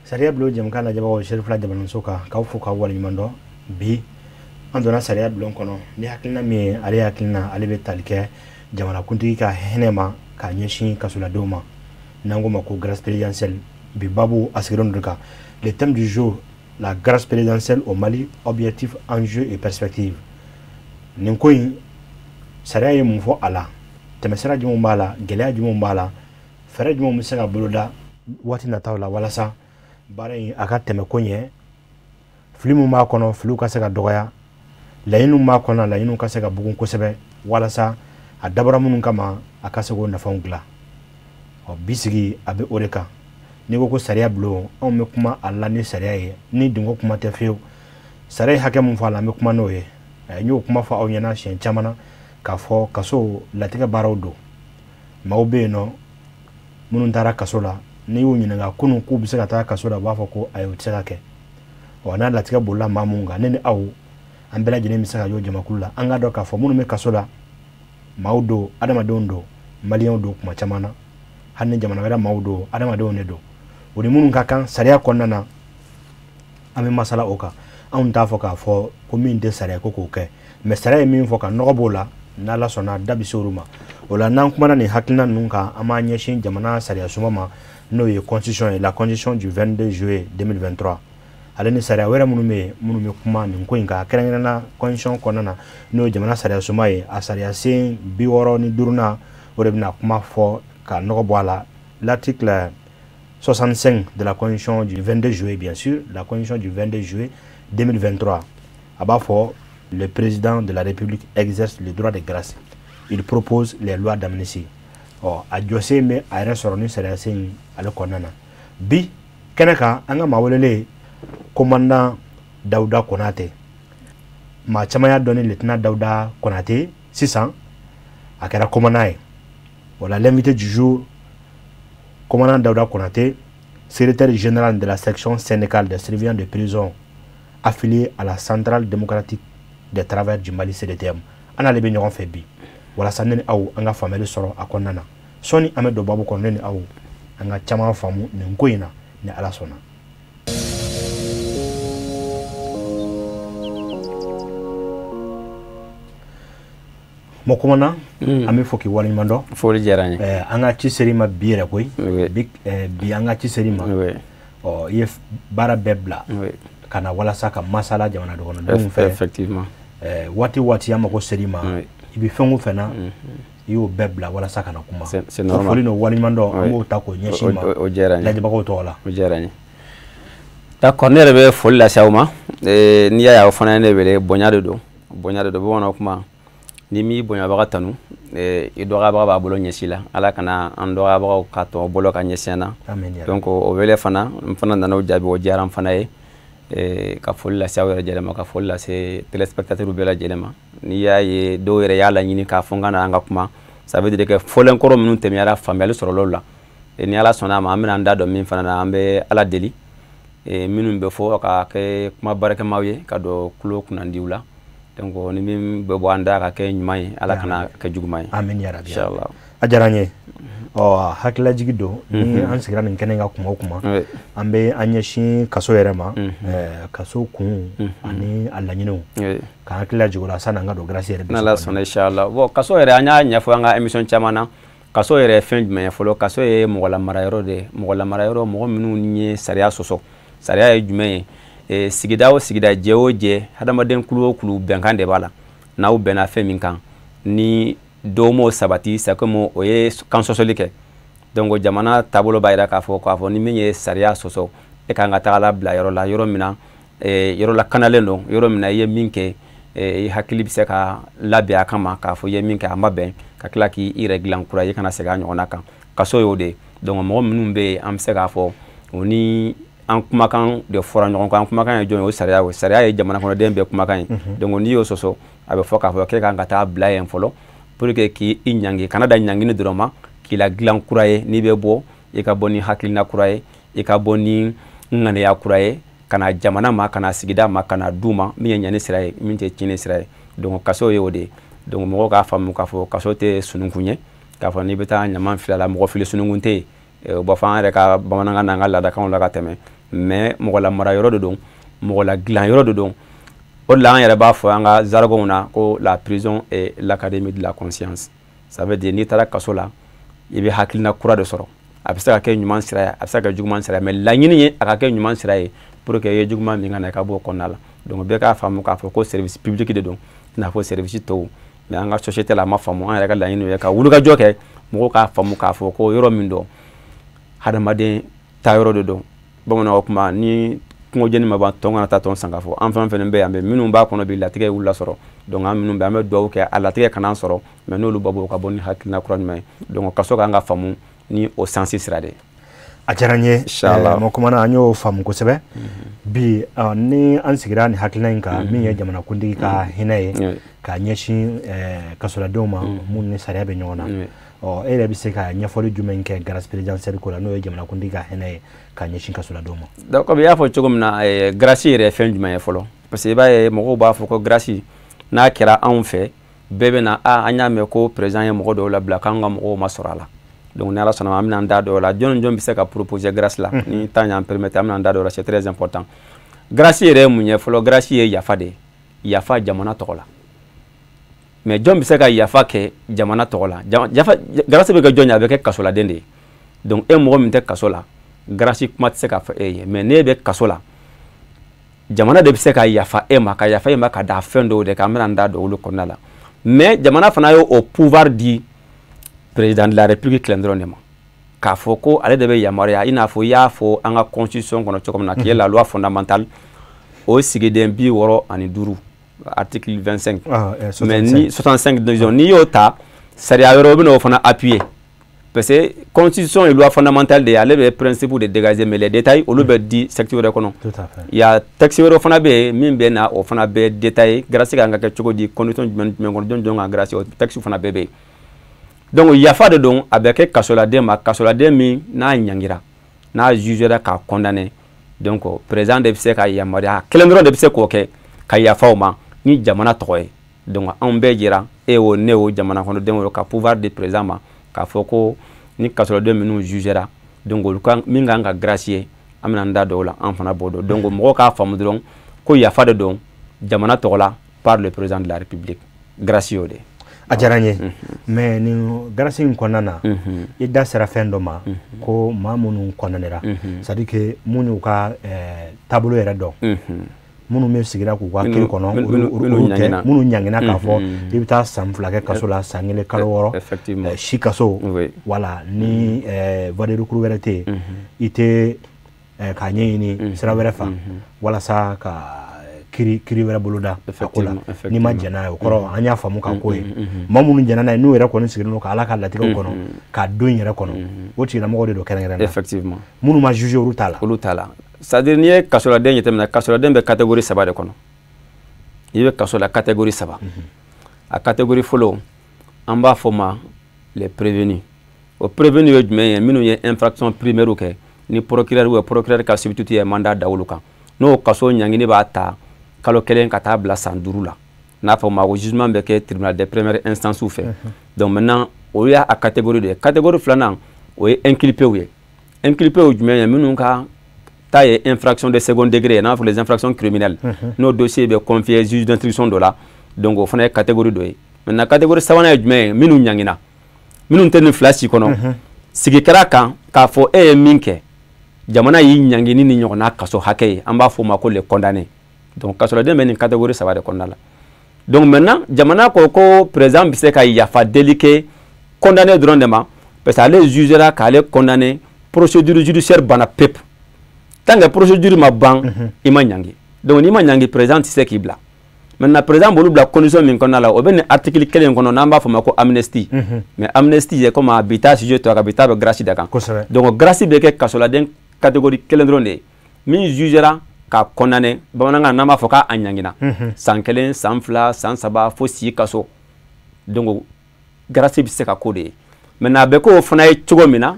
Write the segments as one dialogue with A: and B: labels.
A: Sariya bulon jɛmukan lajɛbagaw, Serifila Jabalaninso kan, k'aw fo k'aw waleɲuman dɔn. Bi an donna sariya bulon kɔnɔ ni hakilina min ye, ale hakilina ale bɛ tali kɛ jamanakuntigi ka hinɛ ma k'a ɲɛsin kasoladenw ma, n'an ko ma ko grâce présidentielle. Bi babu a sigilen don kan, le thème du jour: la grâce présidentielle au Mali, objectif, enjeu et perspective. Nin ko in, sariya ye mun fɔ a la? Tɛmɛsira jumɛn b'a la? Gɛlɛya jumɛn b'a la? Fɛɛrɛ jumɛn bɛ se ka boloda waati nataw la walasa baara in a ka tɛmɛ ko ɲɛ? Fili min b'a kɔnɔ, filiw ka se ka dɔgɔya. Laɲiniw b'a kɔnɔ, laɲiniw ka se ka bugun kosɛbɛ, walasa a dabɔra minnu kama, a ka se k'o nafaw dilan. Ɔ, bi sigi a bɛ o de kan. N'i ko ko sariya bulon, anw bɛ kuma a la ni sariya ye, ni dunko kuma tɛ fiyewu. Sariya ye hakɛ mun fɔ a la, an bɛ kuma n'o ye. N y'o kuma fɔ aw ɲɛna siɲɛ caman na k'a fɔ kaso latigɛ baaraw don. Maaw bɛ yen nɔ minnu taara kaso la, n'i y'u ɲininka kunun k'u bɛ se ka taa kaso la, u b'a fɔ ko ayi, o tɛ se ka kɛ. Ɔ, n'a latigɛ bolila maa mun kan, ne ni aw, an bɛɛ lajɛlen bɛ se ka y'o jamakulu la. An k'a dɔn k'a fɔ minnu bɛ kaso la, maaw don, adamadenw don, maliyɛnw don. Kuma caman na, hali ni jamana wɛrɛ maaw don, adamadenw de don. O ni minnu ka kan sariya kɔnɔna na, an bɛ masala o kan. Anw t'a fɔ k'a fɔ ko min tɛ sariya ko k'o kɛ, mɛ sariya ye min fɔ ka nɔgɔ b'o la, n'Ala sɔnna, da bɛ se olu ma. O la, n'an kumana nin hakilina ninnu kan, an b'an ɲɛsin jamana sariya suma ma, n'o ye constitution ye, la constitution du 22 juillet 2023, ale ni sariya wɛrɛ minnu bɛ yen, minnu bɛ kuma nin ko in kan. Kɛrɛnkɛrɛnnenya constitution kɔnɔna na, n'o ye jamana sariya suma ye, a sariya sen 65nan, o de bɛna kuma fɔ ka nɔgɔ bɔ a la. L'article 65 de la constitution du 22 juillet, bien sûr, la constitution du 22 juillet 2023, a b'a fɔ: le président de la République exerce le droit de grâce, il propose les lois d'amnistie. Ɔ, a jɔsen bɛ a yɛrɛ sɔrɔ ni sariya sen in ale kɔnɔna na. Bi kɛnɛ kan, an ka maa welelen, commandant Dawuda Konate. Maa caman y'a dɔn ni lieutenant Dawuda Konate, sisan a kɛra commandant ye. Voilà l'invité du jour, commandant Dawuda Konate, secrétaire général de la section syndicale des surveillants de prison affilié à la Centrale démocratique des travailleurs du Mali, CDTM. An n'ale bɛ ɲɔgɔn fɛ bi walasa ne ni aw, an ka faamuyali sɔrɔ a kɔnɔna na. Sɔnni an bɛ don babu kɔnɔ, ne ni aw, an ka caman faamu nin ko in na, ni Ala sɔnna. Mɔ commandant, an bɛ fɔ k'i waleɲuman dɔn.
B: Foli diyara n ye.
A: An ka ci ser'i ma bi yɛrɛ koyi. Bi bi an ka ci ser'i ma. Ɔ, i ye baara bɛɛ bila ka na walasa ka masala jamana kɔnɔdenw fɛ.
B: Effectivement.
A: Waati o waati an mago ser'i ma, i bɛ fɛn o fɛn na, i y'o bɛɛ bila walasa ka na kuma.
B: C'est normal.
A: Foli n'o waleɲuman dɔn, an b'o ta k'o ɲɛsin i ma.
B: O diyara n ye.
A: Lajɛbagaw tɔgɔ la.
B: O diyara n ye. D'accord, ne yɛrɛ bɛ foli lase aw ma. N'i y'a ye aw fana ye ne wele, bonya de don. Bonya de don, bamananw kuma. Ni m'i bonyabaga tanu, i dɔgɔyabaga b'a bolo ɲɛsin la. Ala kana an dɔgɔyabagaw ka tɔn bolo ka ɲɛsin an na. Donc o wele fana, n fana nana o jaabi, o diyara n fana ye. Ka foli lase aw yɛrɛ lajɛlen ma, ka foli lase téléspectateurs bɛɛ lajɛlen ma. N'i y'a ye dɔw yɛrɛ y'a laɲini k'a fɔ n ka na an ka kuma, ça veut dire que fɔlenkɔrɔ minnu tɛmɛna, faamuyali sɔrɔla o la. Ni Ala sɔnna a ma, an bɛna an da don min fana na, an bɛ Ala deli minnu bɛ fɔ ka kɛ kuma baarakɛmaw ye, ka don tulo kunnandiw la. Donc ni min bɛ bɔ an da ka kɛ ɲuman ye, Ala kana kɛ juguman ye.
A: Amin ya rabi.
B: Inchallah.
A: A diyara n ye. Ɔ, hakililajigi don, ni an sigira nin kɛnɛ kan kuma o kuma, an bɛ an ɲɛsin kaso yɛrɛ ma, kaso kun ani a laɲiniw, k'an hakili lajigin o la sanni an ka don grâce yɛrɛ.
B: N'Ala sɔnna, inchallah. Bon, kaso yɛrɛ, an y'a ɲɛfɔ an ka émission caman na. Kaso yɛrɛ ye fɛn jumɛn ye fɔlɔ? Kaso ye mɔgɔ lamara yɔrɔ de ye. Mɔgɔ lamara yɔrɔ, mɔgɔ minnu ye sariya sɔsɔ. Sariya ye jumɛn ye? Sigida o sigida, jɛ o jɛ, hadamaden kulu o kulu, bɛnkan de b'a la. N'aw bɛnna fɛn min kan, ni dɔw m'o sabati, c'est comme o ye kan sɔsɔli kɛ. Donc jamana taabolo b'a jira k'a fɔ ni min ye sariya sɔsɔ, e kan ka taga labila yɔrɔ la, yɔrɔ min na yɔrɔ lakanalen don, yɔrɔ min na i ye min kɛ, i hakili bɛ se ka labɛn a kama k'a fɔ i ye min kɛ a ma bɛn, ka tila k'i yɛrɛ dilan kura ye, i kana segin a ɲɔgɔnna kan. Kaso y'o de ye. Donc mɔgɔ minnu bɛ yen, an bɛ se k'a fɔ o ni an kumakan de fɔra ɲɔgɔn kan. An kumakan ye jɔn ye? O sariya, o sariya ye jamana kɔnɔden bɛɛ kumakan ye. Donc n'i y'o sɔsɔ, a bɛ fɔ k'a fɔ k'e kan ka taa bila yen fɔlɔ, pour que k'i ɲangi, kana da ɲangini dɔrɔn ma, k'i la dilan kura ye. N'i bɛ bɔ, i ka bɔ ni hakilina kura ye, i ka bɔ ni ŋaniya kura ye, ka na jamana ma, ka na sigida ma, ka na du ma, min ye ɲani sira ye, min tɛ tiɲɛni sira ye. Donc kaso ye o de ye. Donc mɔgɔw k'a faamu k'a fɔ kaso tɛ sununkun ye, k'a fɔ n'i bɛ taa ɲaman fili a la, mɔgɔ fili sununkun tɛ yen. O b'a fɔ an yɛrɛ ka bamanankan n'an ka laadakanw la ka tɛmɛ. Mais mɔgɔ la mara yɔrɔ de don, mɔgɔ la dilan yɔrɔ de don. O de la an yɛrɛ b'a fɔ an ka jargon na ko la prison est l'académie de la conscience. Ça veut dire n'i taara kaso la, i bɛ hakilina kura de sɔrɔ. A bɛ se ka kɛ ɲuman sira ye, a bɛ se ka kɛ juguman sira ye, mais laɲini ye a ka kɛ ɲuman sira ye pour que i ye juguman min ka na, i ka bɔ o kɔnɔna la. Donc bɛɛ k'a faamu k'a fɔ ko service public de don, i n'a fɔ service tɔw. Mais an ka société la, a ma faamu. An yɛrɛ ka laɲini ye ka wulikajɔ kɛ, mɔgɔw k'a faamu k'a fɔ ko yɔrɔ min don, hadamaden taayɔrɔ de don. Bamananw kuma ni kungo jeni ma ban, tɔn kana taa tɔn san k'a fɔ an fɛn fɛn bɛ yan, mais minnu b'a kɔnɔ bi, latigɛ y'u lasɔrɔ. Donc an minnu bɛ, an bɛ dugawu kɛ a latigɛ kana sɔrɔ, mais n'olu ba bɔ, u ka bɔ ni hakilina kura ɲuman ye. Donc kaso kan ka faamu ni o sens sira de ye.
A: A diyara n ye.
B: Inshallah.
A: Mɔ kumana, an y'o faamu kosɛbɛ. Bi ni an sigira nin hakilina in kan, min ye jamanakuntigi ka hinɛ ye k'a ɲɛsin kasoladenw ma minnu ni sariya bɛ ɲɔgɔn na, ɔ, e yɛrɛ bɛ se ka ɲɛfɔli jumɛn kɛ grâce présidentielle ko la, n'o ye jamanakuntigi ka hinɛ ye k'a ɲɛsin kasoladenw ma?
B: Donc comme i y'a fɔ cogo min na, grâce yɛrɛ ye fɛn jumɛn ye fɔlɔ? Parce que i b'a ye, mɔgɔw b'a fɔ ko grâce n'a kɛra anw fɛ, bɛɛ bɛ na a an y'a mɛn ko président ye mɔgɔ dɔw labila, k'an ka mɔgɔw ma sɔrɔ a la. Donc ni Ala sɔnna ma, an bɛna an da don o la, jɔn ni jɔn bɛ se ka proposer grâce la. Ni temps y'an permettre, an bɛna an da don o la, c'est très important. Grâce yɛrɛ ye mun ye fɔlɔ? Grâce ye yafa de ye, yafa jamana tɔgɔ la. Mais jɔn bɛ se ka yafa kɛ jamana tɔgɔ la? Yafa grâce bɛ kɛ jɔn ye? A bɛ kɛ kasoladen de ye. Donc e mɔgɔ min tɛ kaso la, grâce kuma tɛ se ka fɔ e ye. Mais n'e bɛ kaso la, jamana de bɛ se ka yafa e ma, ka yafa e ma ka da fɛn dɔw de kan. An bɛna an da don olu kɔnɔna la. Mais jamana fana ye o pouvoir di président de la République kelen dɔrɔn de ma, k'a fɔ ko ale de bɛ yamaruya, i n'a fɔ i y'a fɔ an ka constitution kɔnɔ cogo min na, qui est la loi fondamentale, o sigiden 65, article 25.
A: Ah,
B: mais ni 65, disons, n'i y'o ta, sariya wɛrɛw bɛ n'o fana appuyer, parce que constitution ye loi fondamentale de ye, ale bɛ principe de dégager, mais les détails, olu bɛ di texte wɛrɛ kɔnɔ.
A: Tout à fait.
B: Il y a texte wɛrɛ fana bɛ yen min bɛ na, o fana bɛ détailler grâce kan ka kɛ cogo di, condition jumɛn jumɛn kɔnɔ, jɔn jɔn ka grâce, o texte fana bɛɛ bɛ yen. Donc yafa de don, a bɛ kɛ kasoladen ma, kasoladen min n'a ɲangira, n'a jugera k'a condamné. Donc président de bɛ se ka yamaruya, kelen dɔrɔn de bɛ se k'o kɛ, ka yafa o ma ni jamana tɔgɔ ye. Donc anw bɛɛ jɛra, e o, ne o, jamana kɔnɔdenw o, ka pouvoir di président ma k'a fɔ ko ni kasoladen minnu jugera, donc olu kan min kan ka gracier, an bɛna an da don o la, an fana b'o dɔn. Donc mɔgɔw k'a faamu dɔrɔn ko yafa de don jamana tɔgɔ la par le président de la République, grâce y'o de ye.
A: A diyara n ye. Mais nin grâce in kɔnɔna na, i da sera fɛn dɔ ma ko maa minnu condamnera, c'est à dire que minnu y'u ka taabolo yɛrɛ dɔn, minnu bɛ sigira k'u ka kiiri kɔnɔ, olu tɛ minnu ɲangina k'a fɔ i bɛ taa san 2 kɛ kaso la, san 1 kalo 6, si kaso, wala ni voie de recours wɛrɛ tɛ yen, i tɛ k'a ɲɛɲini sira wɛrɛ fan walasa ka kiiri wɛrɛ boloda a ko la, n'i ma jɛn n'a ye. O kɔrɔ, an y'a faamu k'a ko ye maa minnu jɛnna n'a ye, n'u yɛrɛ kɔni sigilen don ka Ala ka latigɛw kɔnɔ k'a don yɛrɛ kɔnɔ, o tigilamɔgɔw de don kɛrɛnkɛrɛnnen na. Minnu ma juger, olu t'a la.
B: Olu t'a la. C'est à dire n'i ye kasoladen jateminɛ, kasoladen bɛ catégorie saba de kɔnɔ. N'i bɛ kaso la, catégorie saba. A catégorie fɔlɔ, an b'a fɔ ma les prévenus. O prévenus ye jumɛn ye? Minnu ye infraction primaire kɛ, ni procureur ou procureur ka substitut ye mandat da olu kan, n'o kaso ɲangini b'a ta kalo 1 ka taa bila san 5 la, n'a fɔ ma ko jugement bɛ kɛ tribunal de première instance fɛ. Donc maintenant, o y'a a catégorie de ye. Catégorie filanan, o ye inculpé ye. Inculpé ye jumɛn ye? Minnu ka ta ye infraction de second degré ye, n'a fɔ les infractions criminelles, n'o dossier bɛ confier juge d'instruction dɔ la. Donc o fana ye catégorie dɔ ye. Maintenant, catégorie sabanan ye jumɛn ye? Minnu ɲangina, minnu tɛ nin fila si kɔnɔ, sigi kɛra kan k'a fɔ e ye min kɛ, jamana y'i ɲangi ni nin ɲɔgɔnna kaso hakɛ ye, an b'a fɔ o ma ko les condamnés. Donc kasoladen bɛ nin catégorie saba de kɔnɔna la. Donc maintenant, jamana ko ko président bɛ se ka yafa deli kɛ condamné dɔrɔn de ma, parce que ale jugera k'ale condamné, procédure judiciaire banna pewu. Tant que procédure ma ban, i ma ɲangi. Donc n'i ma ɲangi, président tɛ se k'i bila. Maintenant, président b'olu bila condition min kɔnɔna la, o bɛ nin article kelen in kɔnɔ, n'an b'a fɔ o ma ko amnistie. Mais amnistie ye comme a bi taa sujet to a kan, bi taa bɛ grâce de kan. Donc grâce bɛ kɛ kasoladen catégorie kelen dɔrɔn de ye, min jugera k'a condamné, bamanankan n'an b'a fɔ k'a ɲangina san 1, san 2, san 3, fo si kaso. Donc grâce bɛ se ka k'o de ye. Maintenant, a bɛ k'o fana ye cogo min na,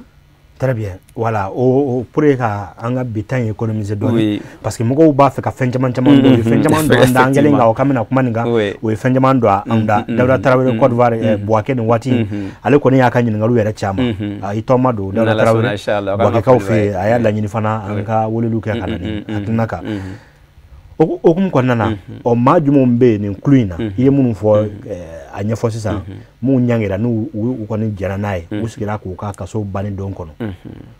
A: Très bien. Voilà, o pour ka an ka bi temps économiser dɔɔni, parce que mɔgɔw b'a fɛ ka fɛn caman caman dɔn, u ye fɛn caman dɔn da an kɛlen ka o k'an bɛna kuma nin kan, u ye fɛn caman dɔn an da. Dawuda Tarawele, Côte d'Ivoire, Bouaké nin waati, ale kɔni y'a ka ɲininkaliw yɛrɛ caman. A i tɔma don Dawuda Tarawele Bouakékaw fɛ yen, a y'a laɲini fana an ka weleliw kɛ ka na nin hakilina kan. O hukumu kɔnɔna na, ɔ, maa jumɛnw bɛ yen nin kulu in na, i ye minnu fɔ a ɲɛfɔ sisan, minnu ɲangira n'u u kɔni jɛra n'a ye, u sigira k'u ka kaso banni don kɔnɔ,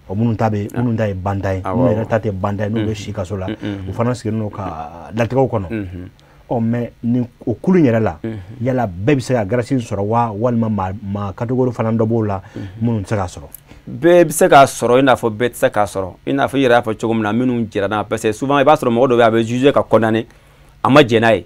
A: ɔ, minnu ta bɛ, minnu ta ye banta ye, minnu yɛrɛ ta tɛ banta ye, n'u bɛ si kaso la, u fana sigilen don ka latigɛw kɔnɔ. Ɔ, mais nin o kulu in yɛrɛ la, yala bɛɛ bɛ se ka grâce sɔrɔ wa, walima maa catégorie fana dɔ b'o la minnu tɛ se k'a sɔrɔ?
B: Bɛɛ bɛ se k'a sɔrɔ, i n'a fɔ bɛɛ tɛ se k'a sɔrɔ. I n'a fɔ i yɛrɛ y'a fɔ cogo min na, minnu jɛra n'a, parce que souvent i b'a sɔrɔ mɔgɔ dɔ bɛ yen, a bɛ juger ka condamner, a ma jɛn n'a ye,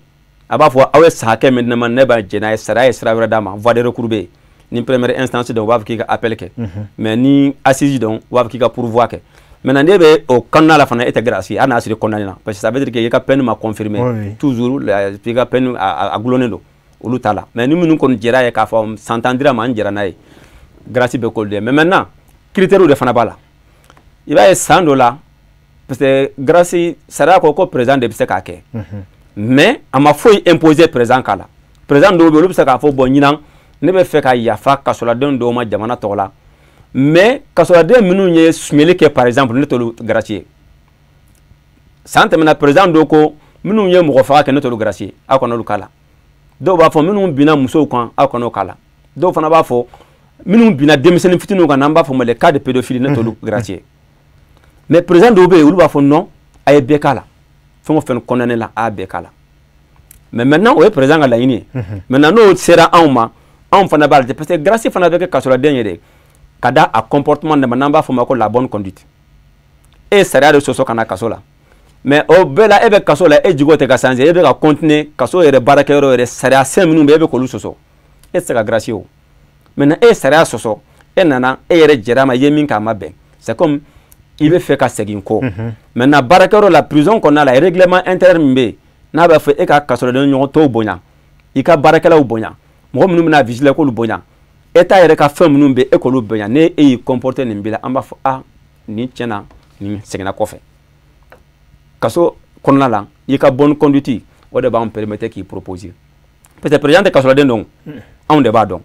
B: a b'a fɔ aw ye san hakɛ min di ne ma, ne b'a jɛn n'a ye, sariya ye sira wɛrɛ d'a ma. Voie de recours bɛ yen. Ni première instance dɔn, u b'a fɔ k'i ka appel kɛ, mais ni assise dɔn, u b'a fɔ k'i ka pourvoi kɛ. Maintenant, n'e bɛ o kɔnɔna la fana, e tɛ grâce, hali n'a sɔrɔ i condamné na, parce que ça veut dire que i ka peine ma confirmer toujours, i ka peine a gulonnen don olu ta la. Mais ni minnu kɔni jɛra ye k'a fɔ san 10 dira ma, an jɛra n'a ye, grâce bɛ k'olu de ye. Mais maintenant, critères de fana b'a la. I b'a ye san dɔ la, parce que grâce, sariya ko ko président de bɛ se k'a kɛ, mais a ma foyi imposer président k'a la. Président dɔw bɛ yen, olu bɛ se k'a fɔ bon, ɲinan ne bɛ fɛ ka yafa kasoladen dɔw ma jamana tɔgɔ la, mais kasoladen minnu ye sonyɛli kɛ par exemple, ne t'olu gracier. San tɛmɛna, président dɔw ko minnu ye mɔgɔ faga kɛ, ne t'olu gracier, aw kana olu k'a la. Dɔw b'a fɔ minnu binna musow kan, aw kana o k'a la. Dɔw fana b'a fɔ minnu binna denmisɛnnin fitininw kan, n'an b'a fɔ ma les cas de pédophilie, ne t'olu gracier. Mais président dɔw bɛ yen, olu b'a fɔ non, a ye bɛɛ k'a la, fɛn o fɛn condamné la, a y'a bɛɛ k'a la. Mais maintenant, o ye président ka laɲini ye. Maintenant, n'o sera anw ma, anw fana b'a lajɛ, parce que grâce fana bɛ kɛ kasoladen ye de ka da a comportement de ma, n'an b'a fɔ o ma ko la bonne conduite. E ye sariya de sɔsɔ ka na kaso la, mais o bɛɛ la, e bɛ kaso la, e jogo tɛ ka changer, e bɛ ka continuer kaso yɛrɛ baarakɛyɔrɔ yɛrɛ sariya sen minnu bɛ, e bɛ k'olu sɔsɔ, e tɛ se ka gracier. O maintenant, e ye sariya sɔsɔ, e nana, e yɛrɛ jɛra a ma, i ye min kɛ a ma bɛn, c'est comme i bɛ fɛ ka segin kɔ. Maintenant, baarakɛyɔrɔ la, prison kɔnɔna la, règlement intérieur min bɛ yen, n'a b'a fɔ e ka kasoladen ɲɔgɔn tɔw bonya, i ka baarakɛlaw bonya, mɔgɔ minnu bɛna vigiler k'olu bonya, État yɛrɛ ka fɛn minnu bɛ e k'olu bonya, ne e y'i comporter nin bi la, an b'a fɔ ah, nin tiɲɛna, nin seginna kɔfɛ kaso kɔnɔna la. I ka bonne conduite, o de b'an permettre k'i proposer, parce que président tɛ kasoladen dɔn, anw de b'a dɔn.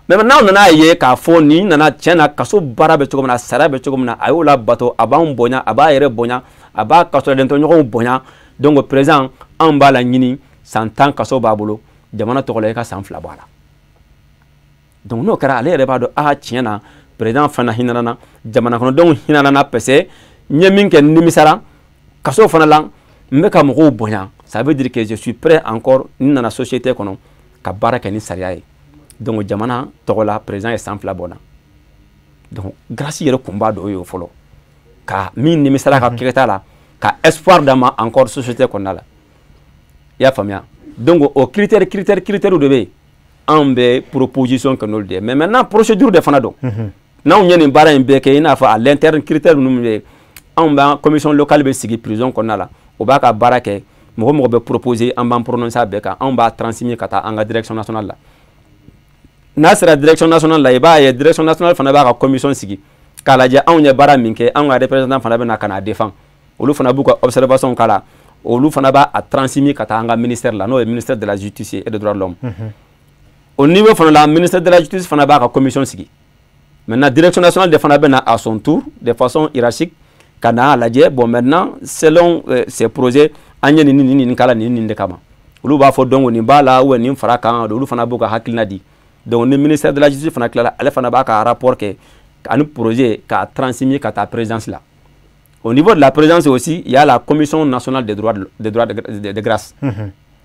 B: Mais n'aw nana ye k'a fɔ nin nana tiɲɛ na, kaso baara bɛ cogo min na, sariya bɛ cogo min na, a y'o labato, a b'anw bonya, a b'a yɛrɛ bonya, a b'a kasoladen tɔɲɔgɔnw bonya, donc président, anw b'a la ɲini san 10 kaso b'a bolo, jamana tɔgɔ la, i ka san 2 bɔ a la. Donc n'o kɛra, ale yɛrɛ b'a dɔn, ah, tiɲɛ na, président fana hinɛna na, jamana kɔnɔdenw hinɛna na, parce que n ye min kɛ, n nimisara kaso fana la, n bɛ ka mɔgɔw bonya, ça veut dire que je suis prêt encore, n nana société kɔnɔ ka baara kɛ ni sariya ye. Donc jamana tɔgɔ la, président ye san 2 bɔ n na. Donc grâce yɛrɛ kun b'a dɔ ye o fɔlɔ, ka min nimisara ka kɛta la, ka espoir d'a ma encore société kɔnɔna la, i y'a faamuya. Donc o critère de bɛ yen, anw bɛ proposition kɛ n'olu de ye. Mais maintenant, procédure de fana don. N'anw ye nin baara in bɛɛ kɛ, i n'a fɔ à l'interne, critère ninnu bɛ yen, anw b'an commission locale bɛ sigi prison kɔnɔna la, o b'a ka baara kɛ, mɔgɔ mɔgɔ bɛ proposer, an b'an prononcer a bɛɛ kan, anw b'a transmettre ka taa an ka direction nationale la. N'a sera direction nationale la, i b'a ye direction nationale fana b'a ka commission sigi k'a lajɛ anw ye baara min kɛ. Anw ka représentant fana bɛ na ka na défend, olu fana b'u ka observation k'a la, olu fana b'a transmettre ka taa an ka ministère la, n'o ye ministère de la Justice et des Droits de l'Homme. Au niveau fana la, ministère de la Justice fana b'a ka commission sigi. Maintenant, direction nationale de fana bɛ na à son tour, de façon hiérarchique, ka na lajɛ. Bon, maintenant, selon ces projets, an ye nin nin nin kala nin nin de kama, olu b'a fɔ donc nin b'a la ou nin fara kan, olu fana b'u ka hakilina di. Donc ni ministère de la Justice fana tilala, ale fana b'a ka rapport kɛ ani projet k'a transmis ka taa présidence la. Au niveau de la présidence aussi, il y a la Commission nationale des droits de grâce.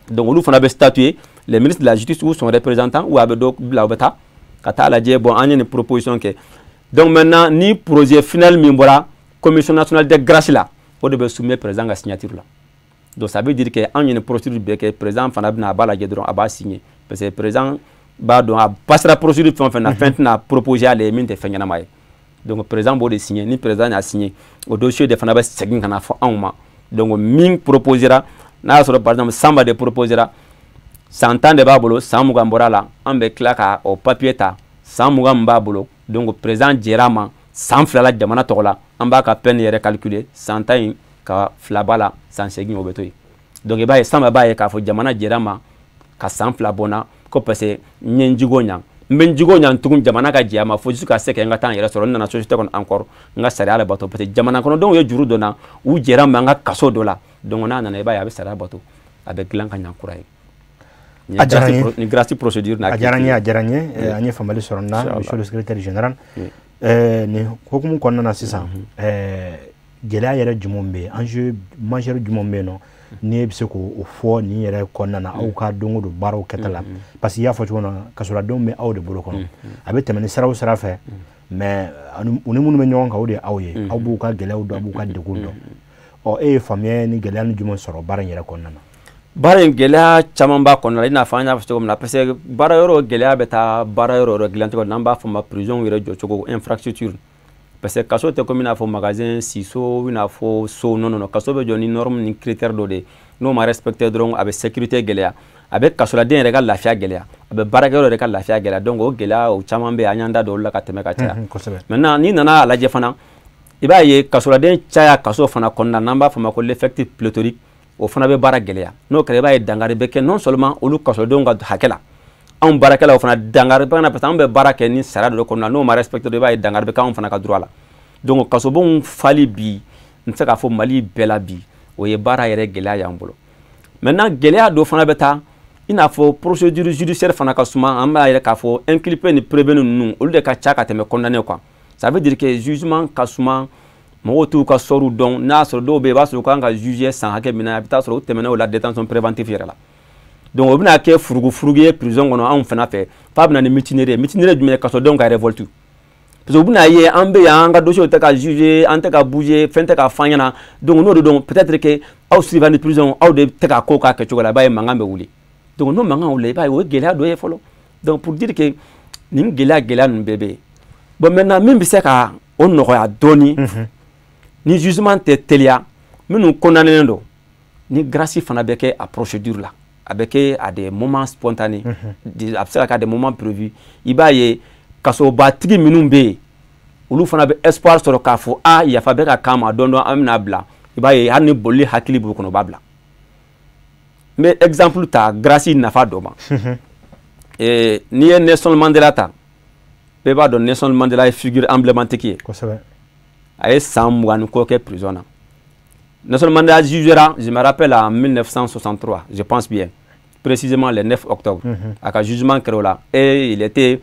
B: Donc olu fana bɛ statuer, les ministres de la Justice ou son représentant ou a bɛ dɔ bila, u bɛ taa ka taa lajɛ. Bon, an ye nin proposition kɛ. Donc maintenant, ni projet final min bɔra Commission nationale des grâces la, o de bɛ soumettre président ka signature la. Donc ça veut dire que anw ye nin procédure bɛɛ kɛ, président fana bɛna a b'a lajɛ dɔrɔn, a b'a signer, parce que président b'a dɔn a passera procédure fɛn o fɛn na, fɛn tɛna proposer ale ye min tɛ fɛn ɲɛnama ye. Donc président b'o de signer. Ni président y'a signer, o dossier de fana bɛ segin ka na fɔ anw ma. Donc min proposera, n'a y'a sɔrɔ par exemple Sanba de proposera, san 10 de b'a bolo, san 20 bɔra la, an bɛ tila ka o papier ta, san 20 min b'a bolo, donc président jɛra a ma. San 2 la jamana tɔgɔ la, an b'a ka peine yɛrɛ calculer, san 10 in ka 2 b'a la, san 8 o bɛ to yen. Donc i b'a ye Sanba b'a ye k'a fɔ jamana jɛra ma ka san 2 bɔ n na, ko parce que n ye n jogo ɲa, n bɛ n jogo ɲa tugun, jamana ka jɛ a ma fo jusqu'à ce que n ka taa n yɛrɛ sɔrɔ. N nana société kɔnɔ encore, n ka sariya labato, parce que jamana kɔnɔdenw ye juru don n na, u jɛra n ma n ka kaso dɔ la. Donc n'a nana, i b'a ye a bɛ sariya bato, a bɛ dilan ka ɲa kura ye.
A: A diyara n ye.
B: Ni grâce procédure n'a
A: A diyara n ye, a diyara n ye. An ye faamuyali sɔrɔ n na, monsieur le secrétaire général. Nin hukumu kɔnɔna na sisan, gɛlɛya yɛrɛ jumɛn bɛ yen, enjeu majeur jumɛn bɛ yen nɔ ni e bɛ se k'o fɔ nin yɛrɛ kɔnɔna na, aw ka don o don baaraw kɛta la? Parce que i y'a fɔ cogo min na, kasoladenw bɛ aw de bolo kɔnɔ, a bɛ tɛmɛ ni sira o sira fɛ, mais u ni minnu bɛ ɲɔgɔn kan, o de ye aw ye. Aw b'u ka gɛlɛyaw dɔn, aw b'u ka degun dɔn. Ɔ, e ye faamuya ni gɛlɛya ni jumɛn sɔrɔ baara in yɛrɛ kɔnɔna na?
B: Baara in, gɛlɛya caman b'a kɔnɔna la, i n'a fɔ an y'a fɔ cogo min na, parce que baara yɔrɔ gɛlɛya bɛ taa baara yɔrɔ yɔrɔ dilancogo, n'an b'a fɔ ma prison yɛrɛ jɔcogo, infrastructure. Parce que kaso tɛ komi i n'a fɔ magasin, siso, i n'a fɔ so. Non, non, non, kaso bɛ jɔ ni norme ni critère dɔ de ye. N'o ma respecté dɔrɔn, a bɛ sécurité gɛlɛya, a bɛ kasoladen yɛrɛ ka lafiya gɛlɛya, a bɛ baarakɛyɔrɔ yɛrɛ ka lafiya gɛlɛya. Donc o gɛlɛya o caman bɛ yen, an y'an da don olu la ka tɛmɛ ka caya. Maintenant, n'i nana a lajɛ fana, i b'a ye kasoladen caya kaso fana kɔnɔna, n'an b'a fɔ ma ko l'effectif pléthorique, o fana bɛ baara gɛlɛya. N'o kɛra, i b'a ye dankari bɛ kɛ non seulement olu kasoladenw ka hakɛ la, anw baarakɛlaw fana dankari bɛ na, parce que anw bɛ baara kɛ ni sariya dɔ kɔnɔna, n'o ma respecté, i b'a ye dankari bɛ k'anw fana ka droit la. Donc kasobonw fali bi, n tɛ se k'a fɔ Mali bɛɛ la bi, o ye baara yɛrɛ gɛlɛya y'an bolo. Maintenant, gɛlɛya dɔ fana bɛ taa i n'a fɔ procédure judiciaire fana ka suma. An b'a yɛrɛ k'a fɔ inculpé ni prévenu ninnu, olu de ka ca ka tɛmɛ condamné quoi. Ça veut dire que jugement ka suma, mɔgɔw t'u ka sɔrɔw dɔn. N'a sɔrɔ dɔw bɛ yen, i b'a sɔrɔ u kan ka juger san hakɛ min na, a bɛ taa sɔrɔ u tɛmɛna o la détention préventive yɛrɛ la. Donc o bɛna kɛ furugufurugu ye prison kɔnɔ anw fana fɛ, f'a bɛna ni mutinerie ye. Mutinerie jumɛn ye? Kasodenw ka révolte, parce que u bɛna ye an bɛ yan, an ka dossier tɛ ka juger, an tɛ ka bouger, fɛn tɛ ka f'an ɲɛna. Donc n'o de don, peut-être que aw surveillant de prison, aw de tɛ ka ko k'a kɛcogo la, i b'a ye mankan bɛ wuli. Donc n'o mankan wulila, i b'a ye o ye gɛlɛya dɔ ye fɔlɔ. Donc pour dire que nin gɛlɛya gɛlɛya ninnu bɛɛ bɛ yen. Bon, maintenant, min bɛ se ka o nɔgɔya dɔɔni, ni jugement tɛ teliya, minnu condamné don, ni grâce fana bɛ kɛ a procédure la, a bɛ kɛ à des moments spontanés, a bɛ se ka kɛ à des moments prévus, i b'a ye kasobatigi minnu bɛ yen, olu fana bɛ espoir sɔrɔ k'a fɔ a yafa bɛ ka k'an ma dɔɔni dɔɔni, an bɛna bila. I b'a ye hali ni bolili hakili b'u kɔnɔ, u b'a bila. N bɛ exemple ta grâce nafa dɔ ma. N'i ye Nelson Mandela ta, bɛɛ b'a dɔn Nelson Mandela ye figure emblématique ye. A ye san 20 ni kɔ kɛ prison na. Nelson Mandela jugera, je me rappelle, en 1963, je pense bien, précisément le 9 octobre. A ka jugement kɛra o la, et il était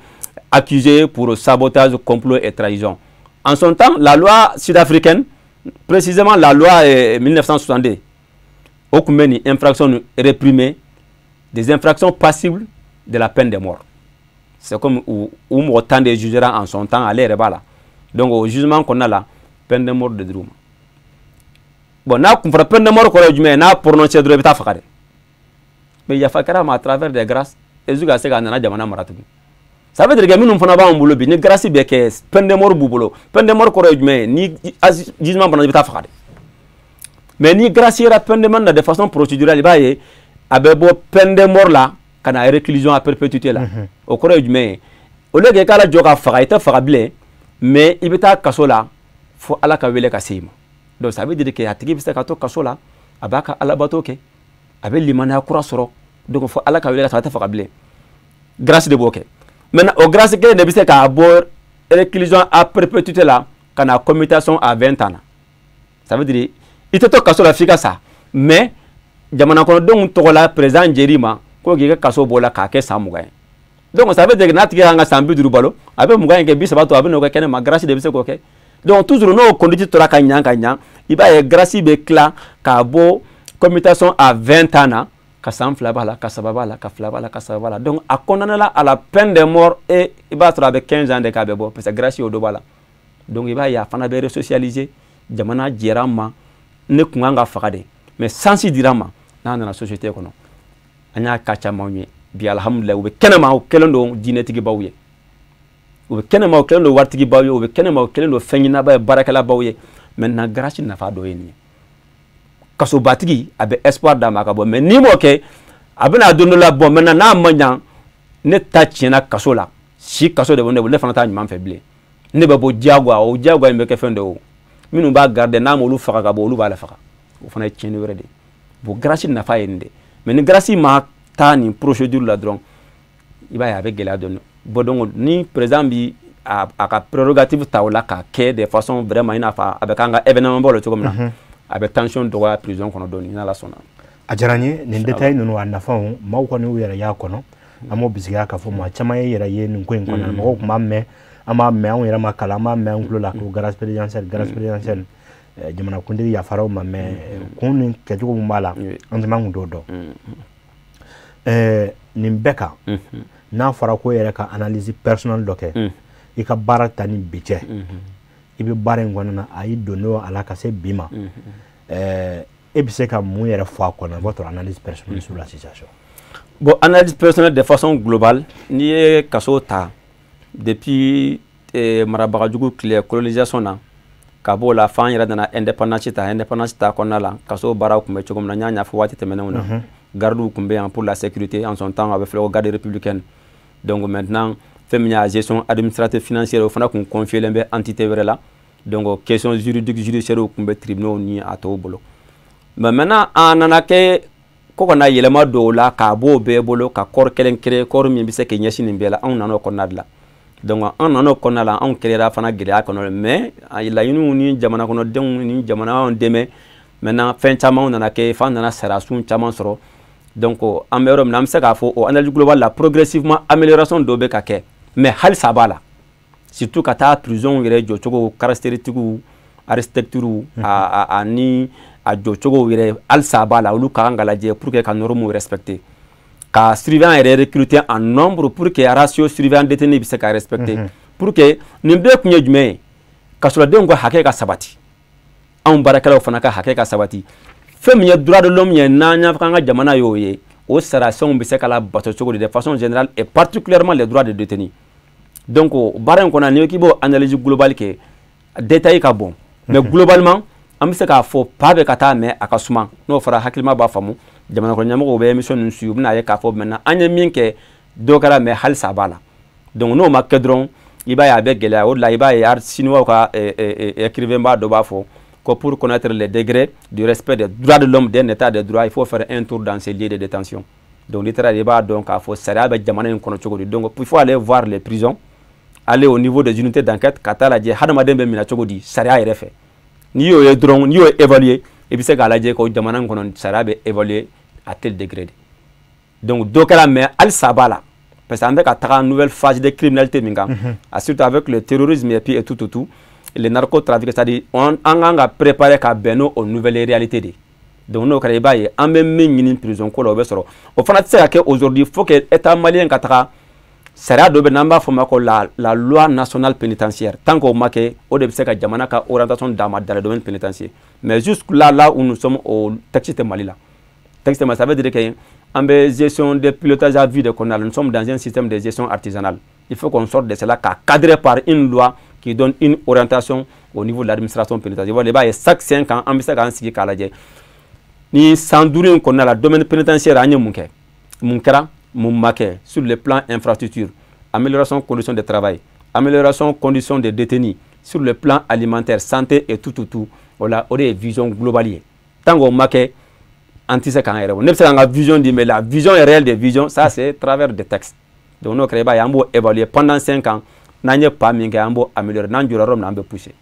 B: accusé pour sabotage, complot et trahison. En son temps, la loi sud-africaine, précisément la loi 1962, o tun bɛ nin infraction réprimer, des infractions passibles de la peine de mort. C'est comme u mɔgɔ 10 de jugera en son temps, ale yɛrɛ b'a la. Donc o jugement kɔnɔna la, peine de mort de dir'u ma. Bon, n'a kun fɔra peine de mort kɔrɔ ye jumɛn ye? N'a prononcé dɔrɔn, i bɛ taa faga de. Mais yafa kɛra ma à travers des grâces et jusqu'à ce qu'a nana jamana mara tugun. Ça veut dire que minnu fana b'an bolo bi, ni grâce bɛ kɛ, peine de mort b'u bolo. Peine de mort kɔrɔ ye jumɛn ye? Ni jugement banna, i bɛ taa faga de. Mais ni grâce yera peine de mort na de façon procédurale, i b'a ye a bɛ bɔ peine de mort la ka na réclusion à perpétuité la. O kɔrɔ ye jumɛn ye? Au lieu que i k'a lajɔ ka faga, i tɛ faga bilen, mais i bɛ taa kaso la fo Ala ka wele ka se i ma. Donc ça veut dire que a tigi bɛ se ka to kaso la, a b'a ka alabato kɛ, a bɛ limaniya kura sɔrɔ. Donc fo Ala ka wele ka se, a tɛ faga bilen. Grâce de b'o kɛ. Maintenant, o grâce kelen de bɛ se k'a bɔ réclusion à perpétuité la ka na commutation à 20 ans na. Ça veut dire i tɛ to kaso la f'i ka sa, mais jamana kɔnɔdenw tɔgɔ la, président jɛr'i ma ko k'i ka kaso bɔ la k'a kɛ san 20 ye. Donc ça veut dire que n'a tigi kan ka san 50 balo, a bɛ 20 in kɛ 30 to, a bɛ n'o kɛ kɛnɛ ma. Grâce de bɛ se k'o kɛ. Donc toujours n'o conduite tora ka ɲa ka ɲa, i b'a ye grâce bɛ tila k'a bɔ commutation à 20 ans na, ka san 2 b'a la, ka 3 b'a la, ka 2 b'a la, ka 3 b'a la. Donc a condamné la à la peine de mort, et i b'a sɔrɔ a bɛ 15 ans de k'a bɛ bɔ, parce que grâce y'o dɔ b'a la. Donc i b'a ye a fana bɛ resocialiser. Jamana jɛra n ma, ne kun kan ka faga de, mais chance dira n ma. N'a nana société kɔnɔ, an y'a cas caman ye bi, alhamdulilayi, u bɛ kɛnɛma, u kɛlen don diinɛtigibaw ye, u bɛ kɛnɛma, u kɛlen don waritigibaw ye, u bɛ kɛnɛma, u kɛlen don fɛn ɲinaba ye, baarakɛlabaw ye. Maintenant, grâce nafa dɔ ye nin ye. Kasobatigi a bɛ espoir d'a ma a ka bɔ, mais n'i m'o kɛ, a bɛna don dɔ la. Bon, maintenant, n'a ma ɲa, ne ta tiɲɛna kaso la, si kaso de bɛ ne bolo, ne fana t'a ɲuman fɛ bilen. Ne bɛ bɔ diyagoya, o diyagoya in bɛ kɛ fɛn dɔ ye, o minnu b'a garder, n'a m'olu faga ka bɔ, olu b'a la faga. O fana ye tiɲɛni wɛrɛ de ye. Bon, grâce nafa ye nin de. Mais ni grâce ma taa nin procédure la dɔrɔn, i b'a ye a bɛ gɛlɛya dɔɔni. Bon, donc ni président bi a ka prérogative ta o la k'a kɛ de façon vraiment i n'a fɔ a bɛ k'an ka événement baw la cogo min na, a bɛ tension dɔgɔya prison kɔnɔ dɔɔni, n'Ala sɔnna.
A: A diyara n ye. Nin détail ninnu, a nafaw, maaw kɔni y'u yɛrɛ y'a kɔnɔ. An b'o bisigiya k'a fɔ maa caman ye yɛrɛ ye nin ko in kɔnɔ. Mɔgɔw tun b'a mɛn, an b'a mɛn, anw yɛrɛ ma kalan, an b'a mɛn an tulo la ko grâce présidentielle, grâce présidentielle, jamanakuntigi yafara o ma, mais kun ni kɛcogo min b'a la, an caman kun t'o dɔn. Nin bɛɛ kan, n'a fɔra ko e yɛrɛ ka analyse personnelle dɔ kɛ, i ka baara ta ni bi cɛ, i bɛ baara in kɔnɔna na, a y'i don a la ka se bi ma, e bɛ se ka mun yɛrɛ fɔ a kɔnɔ, votre analyse personnelle sur la situation?
B: Bon, analyse personnelle de façon globale, n'i ye kaso ta depuis marabagajugu tile, colonisation na, ka b'o la f'an yɛrɛ nana indépendance ta. Indépendance ta kɔnɔna la, kaso baaraw tun bɛ cogo min na, n y'a ɲɛfɔ waati tɛmɛnenw na. Gardiw tun bɛ yan pour la sécurité en son temps, a bɛ fɔ ko garde républicaine. Donc maintenant, fɛn min y'a gestion administrative financière, o fana tun confié len bɛ entité wɛrɛ la. Donc question juridique, judiciaire tun bɛ tribunaux ni a tɔw bolo. Mais maintenant, a nana kɛ ko kana yɛlɛma don o la k'a b'o bɛɛ bolo ka corps kelen créer, corps min bɛ se k'i ɲɛsin nin bɛɛ la. Anw nana o kɔnɔna de la. Donc an nana o kɔnɔna la, anw créera fana gɛlɛya kɔnɔ, mais laɲiniw ni jamana kɔnɔdenw ni jamana y'anw dɛmɛ. Maintenant, fɛn caman nana kɛ f'an nana sariyasun caman sɔrɔ. Donc an bɛ yɔrɔ min na, an bɛ se k'a fɔ o analyse globale la, progressivement amélioration dɔ bɛ ka kɛ, mais halisa b'a la, surtout ka taa prison yɛrɛ jɔcogo, caractéristiques, architecture a ni a jɔcogo yɛrɛ, halisa b'a la. Olu ka kan ka lajɛ pour que ka normes respecter, ka surveillant yɛrɛ recruter en nombre pour que ratio surveillant détenu bɛ se ka respecter, pour que nin bɛɛ kun ye jumɛn ye? Kasoladenw ka hakɛ ka sabati, anw baarakɛlaw fana ka hakɛ ka sabati. Fɛn min ye droit de l'homme ye, n'an y'a fɔ k'an ka jamana y'o ye, o sariyasenw bɛ se ka labato cogo di, de façon générale et particulièrement les droits des détenus. Donc baara in kɔnɔ, n'i k'i b'o analyse globale kɛ, détail ka bon, mais globalement an bɛ se k'a fɔ pas bɛ ka taa, mais a ka suma. N'o fɔra, hakilima b'a faamu. Jamana kɔnɔ ɲɛmɔgɔw bɛ émission ninnu suivre, u bɛna ye k'a fɔ maintenant an ye min kɛ, dɔ kɛra, mais halisa a b'a la. Donc n'o ma kɛ dɔrɔn, i b'a ye a bɛ gɛlɛya. O de la, i b'a ye chinois ka écrivain ba dɔ b'a fɔ ko pour connaître les degrés du respect des droits de l'homme d'un état de droit, il faut faire un tour dans ces lieux de détention. Donc n'i taara, i b'a dɔn k'a fɔ sariya bɛ jamana in kɔnɔ cogo di. Donc il faut aller voir les prisons, aller au niveau des unités d'enquête, ka taa lajɛ hadamaden bɛ minɛ cogo di sariya yɛrɛ fɛ. N'i y'o ye dɔrɔn, n'i y'o évaluer, i bɛ se k'a lajɛ ko jamana in kɔnɔ sariya bɛ évaluer à tel degré de. Donc dɔ kɛra, mais halisa b'a la, parce que an bɛ ka taga nouvelle phase de criminalité min kan, surtout avec le terrorisme et puis et tout tout tout le narcotrafic, c'est-à-dire an kan ka préparer ka bɛn n'o nouvelle réalité de. Donc n'o kɛra, i b'a ye an bɛ min ɲini prison ko la, o bɛ sɔrɔ. O fana tɛ se ka kɛ aujourd'hui, faut que état malien ka taga sariya dɔ bɛ n'an b'a fɔ ma ko la loi nationale pénitentiaire. Tant qu'o ma kɛ, o de bɛ se ka jamana ka orientation d'a ma dans le domaine pénitentiaire. Mais jusque là, là où nous sommes, au texte tɛ Mali la, texte tɛ Mali, ça veut dire que an bɛ gestion de pilotage à vue de kɔnɔna la. Nous sommes dans un système de gestion artisanale. Il faut qu'on sorte de cela, k'a cadrer par une loi qui donne une orientation au niveau de l'administration pénitentiaire. Voilà, i b'a ye chaque 5 ans, an bɛ se k'an sigi k'a lajɛ ni san 5 in kɔnɔna la, domaine pénitentiaire, an ye mun kɛ, mun kɛra, mun ma kɛ sur le plan infrastructure, amélioration conditions de travail, amélioration conditions de détenus, sur le plan alimentaire, santé et tout tout tout. O la, o de ye vision globale ye. Tant qu'o ma kɛ, an tɛ se k'an yɛrɛ bɔ. Ne bɛ se k'an ka vision di, mais la vision réelle des visions, ça c'est travers des textes. Donc n'o kɛra, i b'a ye an b'o évaluer pendant 5 ans. N'an ye pas min kɛ, an b'o améliorer. N'an jɔra yɔrɔ min na, an bɛ pousser.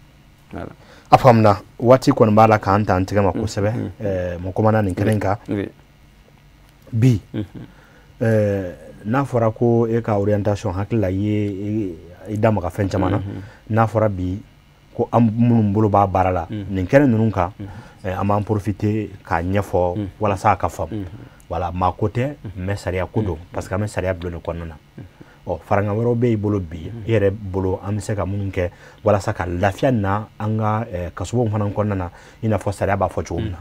B: Voilà.
A: A faamuna. Waati kɔni b'a la k'an ta an tɛgɛ ma kosɛbɛ. Mɔgɔ kumana nin kɛnɛ in kan bi, n'a fɔra ko e ka orientation, hakili la, i ye i da maga fɛn caman na. N'a fɔra bi ko an minnu bolo b'a baara la nin kɛnɛ ninnu kan, an b'an profiter k'a ɲɛfɔ walasa a ka faamu. Wala maa ko tɛ, mais sariya ko don, parce que an bɛ sariya bulon de kɔnɔna na. Ɔ, farankan wɛrɛw bɛ i bolo bi, i yɛrɛ bolo, an bɛ se ka minnu kɛ walasa ka lafiya na an ka kasobow fana kɔnɔna na, i n'a fɔ sariya b'a fɔ cogo min na?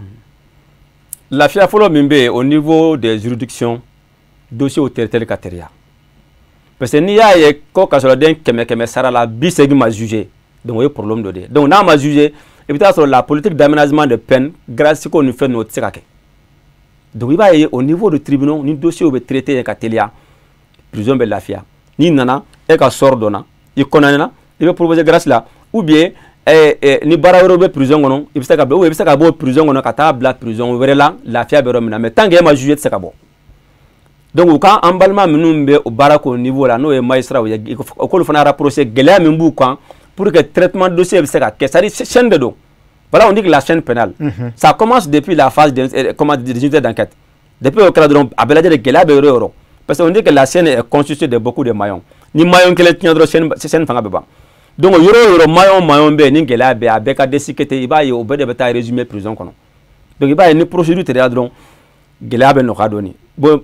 B: Lafiya fɔlɔ min bɛ yen, au niveau des juridictions, dossier traité ka teliya, parce que n'i y'a ye ko kasɔrɔden 100 100 sara la, 80 ma jugé, donc o ye problème dɔ de ye. Donc n'a ma jugé, i bɛ taa sɔrɔ la politique d'aménagement de peine, grâce ko ni fɛn ninnu, o tɛ se ka kɛ. Donc i b'a ye au niveau de tribunaux, ni dossier bɛ traité ka teliya, prison bɛ lafiya. N'i nana, e ka sort dɔnna, i condamné na, I bɛ proposer grâce la, ou bien ni baara wɛrɛw bɛ prison kɔnɔ, i bɛ se ka bila, ou i bɛ se ka bɔ prison kɔnɔ ka taa bila prison wɛrɛ la, lafiya bɛ yɔrɔ min na. Mais tant que e ma juger, e tɛ se ka bɔ. Donc u ka an balima minnu bɛ o baara k'o niveau la, n'o ye magistrat ye, o k'olu fana rapprocher gɛlɛya min b'u kan pour que traitement dossier bɛ se ka kɛ. C'est à dire, chaîne de don. Voilà, on dit que la chaîne pénale, ça commence depuis la phase de, comment, des unités d'enquête. Depuis o kɛra dɔrɔn, a bɛ lajɛ de gɛlɛya bɛ yɔrɔ o yɔrɔ, parce que on dit que la chaîne est constituée de beaucoup de maillons. Ni maillon kelen tiɲɛ dɔrɔn, chaîne fanga bɛ ban. Donc yɔrɔ o yɔrɔ, maillon bɛ yen ni gɛlɛya bɛ yen, a bɛɛ ka déchiqueté, i b'a ye o bɛɛ de bɛ taa résumer prison kɔnɔ. Donc i b'a ye ni procédure teliya dɔrɔn, gɛlɛya bɛ nɔgɔya dɔɔni. Bon,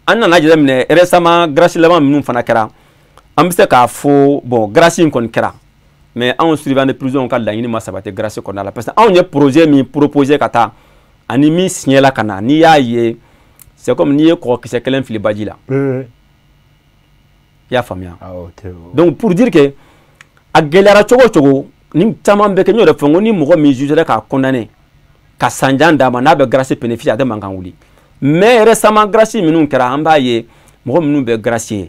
B: an nana jateminɛ récemment, grâce laban minnu fana kɛra, an bɛ se k'a fɔ, bon, grâce in kɔni kɛra, mais anw surveillant de prison ka laɲini ma sabati grâce kɔnɔna la, parce que anw ye projet min proposé ka taa ani min signé la ka na, n'i y'a ye, c'est comme n'i ye kɔgɔkisɛ kelen fili baji la. I y'a faamuya? Donc pour dire que a gɛlɛyara cogo o cogo, ni caman bɛ kɛ, n y'o de fɔ, n ko ni mɔgɔ min jugé k'a condamné ka sanjan d'a ma, n'a bɛ grâce bénéficier, a tɛ mankan wuli. Mais récemment, grâce minnu kɛra, an b'a ye mɔgɔ minnu bɛ gracier,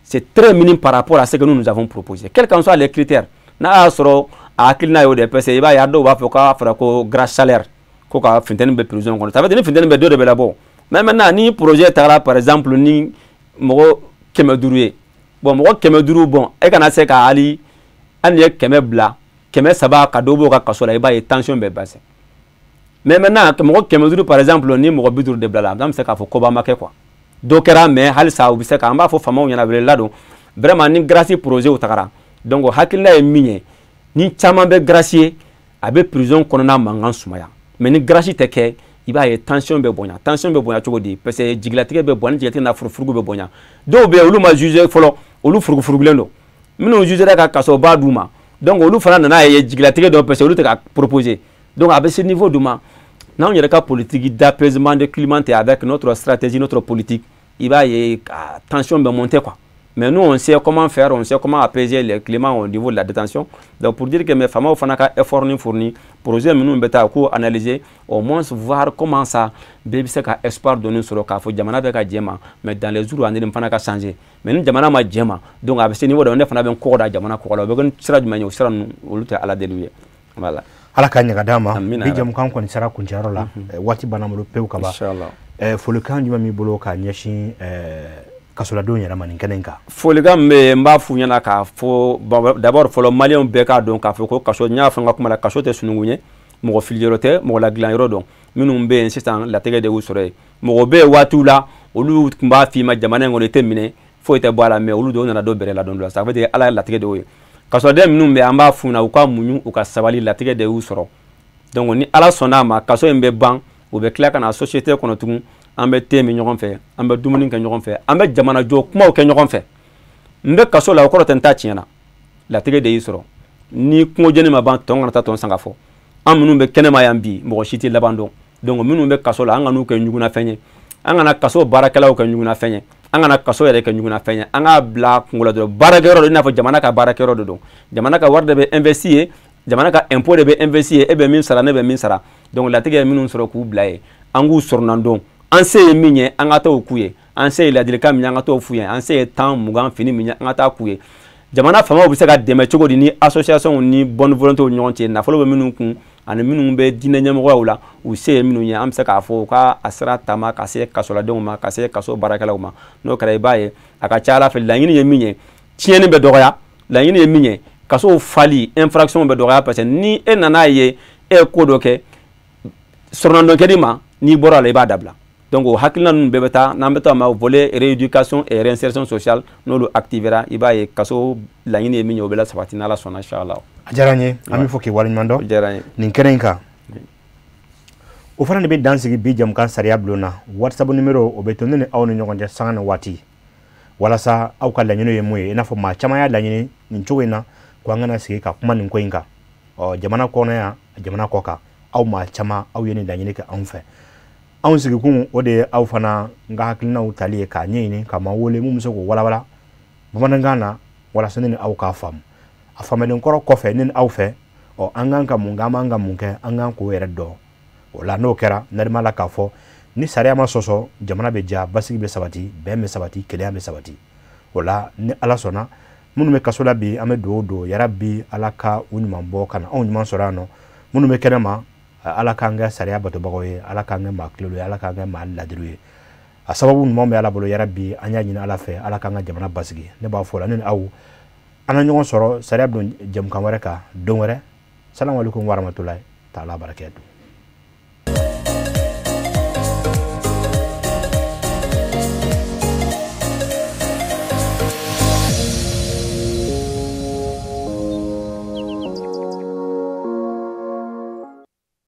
B: c'est très minime par rapport à ce que nous nous avons proposé, quels qu'en soient les critères. N'a y'a sɔrɔ a hakilina y'o de ye, parce que i b'a ye a dɔw b'a fɔ k'a fɔra ko grâce chaleur, ko ka funteni bɛ prison kɔnɔ. Ça veut dire ni funteni bɛ, dɔ de bɛ labɔ. Mais maintenant, ni projet tagara, par exemple, ni mɔgɔ 500 ye, bon, mɔgɔ 500, bon, e kana se ka hali ni ye 100 bila, 300 ka dɔ b'o ka kaso la, i b'a ye tension bɛ baisser. Mais maintenant, mɔgɔ 500, par exemple, ni mɔgɔ 50 de bila la, an bɛ se k'a fɔ koba ma kɛ quoi, dɔ kɛra. Mais halisa u bɛ se ka, an b'a fɔ faamaw ɲɛna, wele ladon vraiment, ni grâce projet tagara, donc hakilina ye min ye, ni caman bɛ gracier, a bɛ prison kɔnɔna mankan sumaya. Mais ni grâce tɛ kɛ, i b'a ye tension bɛ bonya. Tension bɛ bonya cogo di? Parce que jigilatigɛ bɛ bonya, ni jigilatigɛ n'a furufurugu bɛ bonya. Dɔw bɛ yen, olu ma juger fɔlɔ, olu furugufurugulen don. Minnu jugera ka kasoba d'u ma, donc olu fana nana ye jigilatigɛ dɔ, parce que olu tɛ ka proposer. Donc a bɛ se niveau dɔ ma, n'anw yɛrɛ ka politique d'apaisement de climat tɛ, avec notre stratégie, notre politique, i b'a ye tension bɛ monter quoi. Mais nous, on sait comment faire, on sait comment apaiser les climats au niveau de la détention. Donc pour dire que mes faamaw fana ka effort ni fourni, projet minnu bɛ taa k'o analyser, au moins voir comment ça bɛɛ bɛ se ka espoir dɔɔni sɔrɔ k'a fɔ jamana bɛ ka jɛ ma. Mais dans les jours à venir fana ka changer. Mais ni jamana ma jɛ ma, donc a bɛ se niveau dɔ, ne fana bɛ n kɔgɔ da jamana kɔgɔ la. O bɛ kɛ ni sira jumɛn ye? O sira ninnu, olu tɛ Ala deliw ye. Voilà.
A: Ala ka ɲaga d'a ma. Bi jamukan kɔni sera kuncɛyɔrɔ la, waati banna bolo pewu ka ban. Folikan jumɛn b'i bolo k'a ɲɛsin kasoladenw yɛrɛ ma nin kɛnɛ in kan?
B: Folikan min bɛ yen, n b'a f'u ɲɛna k'a fɔ d'abord fɔlɔ, maliyɛnw bɛɛ k'a dɔn k'a fɔ ko kaso, n y'a fɔ n ka kuma la, kaso tɛ sununkun ye, mɔgɔ filiyɔrɔ tɛ, mɔgɔ ladilan yɔrɔ dɔn. Minnu bɛ yen sisan, latigɛ de y'u sɔrɔ yen. Mɔgɔ bɛ yen waatiw la, olu tun b'a f'i ma jamana in kɔnɔ, i tɛ minɛ, foyi tɛ bɔ a la, mais olu dɔw nana dɔ bɛrɛ la don dɔ la. Ça veut dire Ala ye latigɛ de y'o ye. Kasoden minnu bɛ yen, an b'a f'u ɲɛna u ka muɲu, u ka sabali, latigɛ de y'u sɔrɔ. Donc ni Ala sɔnn'a ma, kaso in bɛ ban, u bɛ tila ka na société kɔnɔ tugun. An bɛ te min ɲɔgɔn fɛ, an bɛ dumuni kɛ ɲɔgɔn fɛ, an bɛ jamanajɔ kumaw kɛ ɲɔgɔn fɛ. N bɛ kaso la, o kɔrɔ tɛ n ta tiɲɛna. Latigɛ de y'i sɔrɔ. Ni kungo jeni ma ban, tɔn kana taa tɔn san ka fɔ. An minnu bɛ kɛnɛma yan bi, mɔgɔ si tɛ laban dɔn. Donc minnu bɛ kaso la, an ka n'u kɛ ɲugunnafɛn ye, an kana kaso baarakɛlaw kɛ ɲugunnafɛn ye, an kana kaso yɛrɛ kɛ ɲugunnafɛn ye. An k'a bila kungo la dɔrɔn, baarakɛyɔrɔ don, i n'a fɔ jamana ka baarakɛyɔrɔ de don. Jamana ka wari de bɛ investi ye, jamana ka impôt de bɛ investi ye, e bɛ min sara, ne bɛ min sara. Donc latigɛ ye minnu sɔrɔ k'u bila yen, an k'u sɔrɔnan dɔn. An se ye min ye, an ka t'o k'u ye. An se ye ladilikan min ye, an ka t'o f'u ye. An se ye 10, 20 fini min ye, an ka taa k'u ye. Jamana faamaw bɛ se ka dɛmɛ cogo di ni association ni bonne volonté ni ɲɔgɔn cɛ, nafolo bɛ minnu kun ani minnu bɛ diinɛ ɲɛmɔgɔyaw la, u se ye minnu ye, an bɛ se k'a fɔ u ka a sira taama ka se kasoladenw ma, ka se kaso baarakɛlaw ma. N'o kɛra, i b'a ye a ka ca Ala fɛ, laɲini ye min ye, tiɲɛni bɛ dɔgɔya. Laɲini ye min ye, kasow fali, infraction bɛ dɔgɔya, parce que ni e nana ye e ye ko dɔ kɛ, sɔrɔnadɔn kɛli ma, n'i bɔra a la, i b'a dabila. Donc o hakilina ninnu bɛɛ bɛ taa, n'an bɛ taa ma volet rééducation et réinsertion sociale, n'olu activera, i b'a ye kaso laɲini ye min ye, o bɛ la sabati n'Ala sɔnna, inchallah.
A: A diyara n ye, an bɛ fɔ k'i waleɲuman dɔn.
B: O diyara n ye.
A: Nin kɛnɛ in kan, o fana de bɛ dan sigi bi jamukan sariya bulon na. WhatsApp numéro o bɛ to ne ni aw ni ɲɔgɔn cɛ sanga ni waati, walasa aw ka laɲini ye mun ye, i n'a fɔ maa caman y'a laɲini nin cogo in na ko an kana sigi ka kuma nin ko in kan. Ɔ, jamana kɔnɔ yan, jamana kɔ kan, aw maa caman, aw ye nin laɲini kɛ anw fɛ. Anw sigikun o de ye aw fana n ka hakilinaw tali ye k'a ɲɛɲini ka maa wele mun bɛ se k'o walawala bamanankan na, walasa ne ni aw k'a faamu. A faamuyalen kɔrɔ kɔfɛ, ne ni aw fɛ, ɔ, an kan ka mun kɛ, an b'an ka mun kɛ, an kan k'o yɛrɛ dɔn. O la, n'o kɛra, narima la k'a fɔ ni sariya ma sɔsɔ, jamana bɛ ja, basigi bɛ sabati, bɛn bɛ sabati, kelenya bɛ sabati. O la, ni Ala sɔnna, Minnu bɛ kaso la bi, an bɛ dugawu don yarabi, Ala ka u ɲuman bɔ ka na anw ɲuman sɔrɔ yan nɔ. Minnu bɛ kɛnɛ ma, Ala k'an kɛ sariya batobagaw ye, Ala k'an kɛ maa kilenw ye, Ala k'an kɛ maa ladiriw ye. A sababu ɲuman bɛ Ala bolo. Yarabi, an y'a ɲini Ala fɛ, Ala k'an ka jamana basigi. Ne b'a fɔ la, ne ni aw, an ka ɲɔgɔn sɔrɔ sariya bulon jɛmukan wɛrɛ kan don wɛrɛ. Salamu aleykum warahmatulahi taala barakatu.